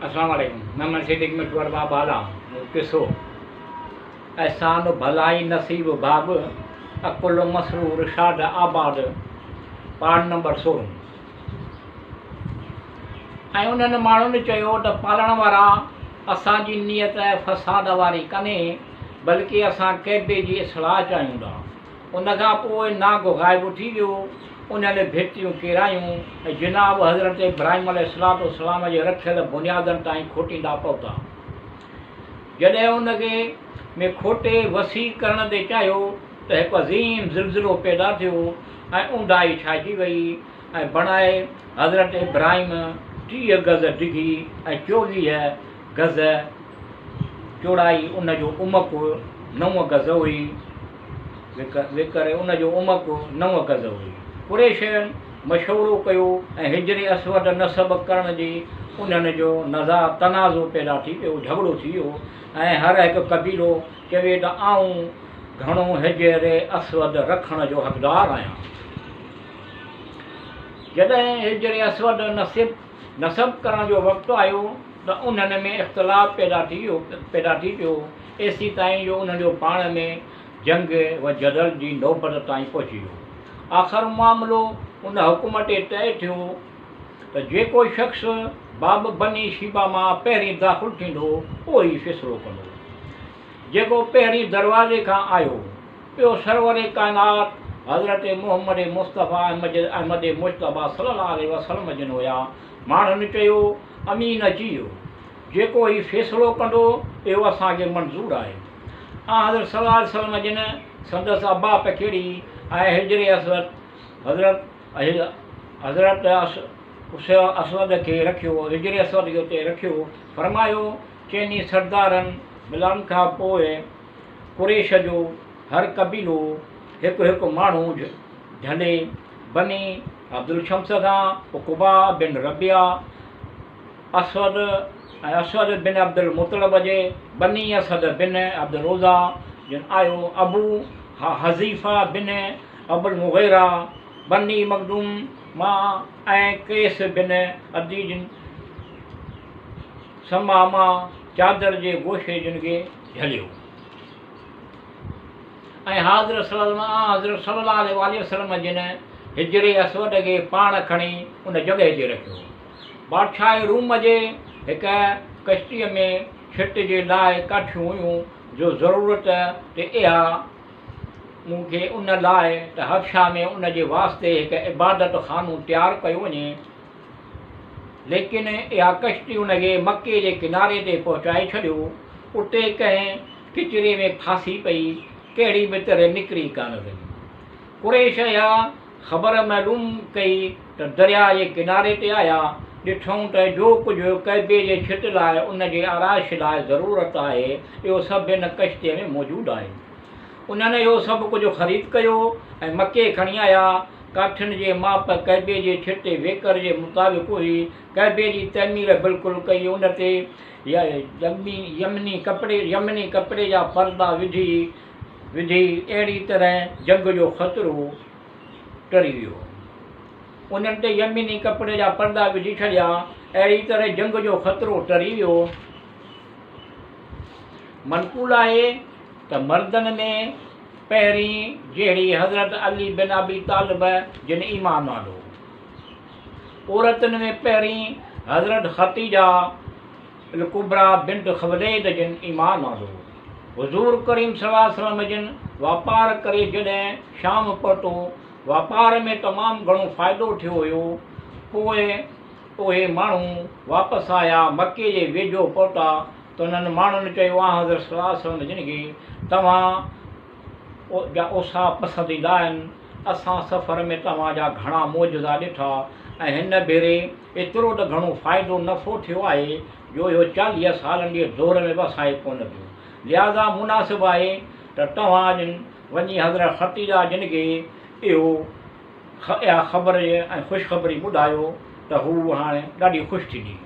اسلام عليڪم محمد صديق مٺو ارباب بالا قصو احسان ڀلائي نصيب ڀاڳ عقل مسرور شاد آباد پارٽ نمبر 16 ۽ انهن ماڻهن چيو ته پالڻ وارا اسان جي نيت فساد واري ڪانهي بلڪه اسان ڪعبي جي اصلاح چاهيون ٿا. ان کان پوء نانگ غائب ٿي ويو. انهن ڀتيون ڪيرايون ۽ جناب حضرت ابراهيم عليه الصلوة والسلام جي رکيل بنيادن تائين کوٽيندا پهتا. جڏهن ان کي ۾ کوٽي وسيع ڪرڻ تي چاهيو ته هڪ عظيم زلزلو پيدا ٿيو ۽ اونداهي ڇائجي وئي ۽ بڻائي حضرت ابراهيم 30 گز ڊگهي ۽ 24 گز چوڙائي ان جو عمق نو گز هئي. ويڪر ان جو عمق نو گز هئي. قريشن مشورو ڪيو ۽ حجر اسود نصب ڪرڻ جي انهن جو نزاع تنازعو پيدا ٿي پيو، جهڳڙو ٿي ويو ۽ هر هڪ قبيلو چوي ته آئون گهڻو حجر اسود رکڻ جو حقدار آهيان. جڏهن حجر اسود نصب ڪرڻ جو وقت آيو ته انهن ۾ اختلاف پيدا ٿي پيو، ايسيتائين جو انهن جو پاڻ ۾ جنگ و جدل جي نوبت تائين پهچي ويو. آخر معاملو ان حڪم تي طئي ٿيو ته جيڪو شخص باب بني شيبه مان پهرين داخل ٿيندو اهو ئي فيصلو ڪندو. جيڪو پهرين دروازي کان آيو اهو سرور ڪائنات حضرت محمد مصطفيٰ احمد مجتبيٰ صلي الله عليه وسلم جن هيا. ماڻهن چيو امين اچي ويو. جيڪو هي فيصلو ڪندو اهو اسان کي منظور آهي. آنحضرت صلي الله عليه وسلم جن سندس عبا پکيڙي ۽ حجر اسود حضرت حضرت اسود کي رکيو حجر اسود کي اتي رکيو فرمايو چئني سردارن ملڻ کان پوء قريش جو هر قبيلو هڪ هڪ ماڻهو جهلي بني عبدالشمس کان عقبه بن ربيعه اسود ۽ اسود بن عبدالمطلب جي بني اسد بن عبدالعزيٰ جن آيو، ابو حذيفه بن ابوالمغيره بني مخزوم مان ۽ قيس بن عدي جن سماع مان چادر جي گوشي جن کي جهليو. ۽ حضرت صلي الله عليه واٰله وسلم جن حجر اسود کي پاڻ کڻي ان جڳهه تي رکيو. بادشاهه روم جي هڪ ڪشتيء ۾ ڇٽ جي لاء ڪاٺيون هيون جو ضرورت تي اها مون کي ان لاء ته حبشه ۾ ان جي واسطي هڪ عبادت خانو تيار ڪيو وڃي. ليڪن اها ڪشتي ان کي مڪي جي ڪناري تي پهچائي ڇڏيو. اتي ڪنهن ڪچري ۾ ڦاسي پئي، ڪهڙي به طرح نڪري ڪانه سگهي. قريش اها خبر معلوم ڪئي ته درياء جي ڪناري تي آيا، ڏٺائون ته جو ڪجهه ڪعبي جي ڇت لاء ان جي آرائش لاء ضرورت آهي، اهو سڀ هن ڪشتيء ۾ موجود آهي. انهن اهو سڀ ڪجهه خريد ڪيو ۽ مڪي کڻي آيا. ڪاٺين جي ماپ ڪعبي جي ڇت تي ويڪر جي مطابق هئي. ڪعبي جي تعمير بلڪل ڪئي، ان تي يمني ڪپڙي جا پردا وجهي وڌي، اهڙي طرح جنگ جو خطرو ٽري ويو. انهن تي يمني ڪپڙي جا پردا وجهي ڇڏيا، اهڙي طرح جنگ جو خطرو ٽري ويو. منقول آهي ته مردن ۾ پهرين جهڙي حضرت علي بن ابي طالب جن ايمان آندو. عورتن ۾ پهرين حضرت خديجه الڪبريٰ بنت خويلد جن ايمان آندو. حضور ڪريم صلي الله عليه وسلم جن واپار ڪري جڏهن شام پهتو، واپار ۾ تمام گهڻو فائدو ٿيو هيو، پوء اهي ماڻهو واپس آيا، مڪي جي ويجهو پهتا ته انهن ماڻهن چيو آنحضرت صلي الله عليه وسلم جن کي توهان جا اوصاف پسنديده آهن، اسان سفر ۾ توهان جا گهڻا معجزا ڏٺا ۽ هن ڀيري ايترو ته گهڻو فائدو نفعو ٿيو آهي جو اهو 40 سالن جي دور ۾ به اسان کي ڪونه ٿيو. لهٰذا مناسب آهي ته توهان جن وڃي حضرت خديجه جن کي اهو اها خبر ۽ خوشخبري ٻڌايو ته هوء هاڻ ڏاڍي خوش ٿيندي.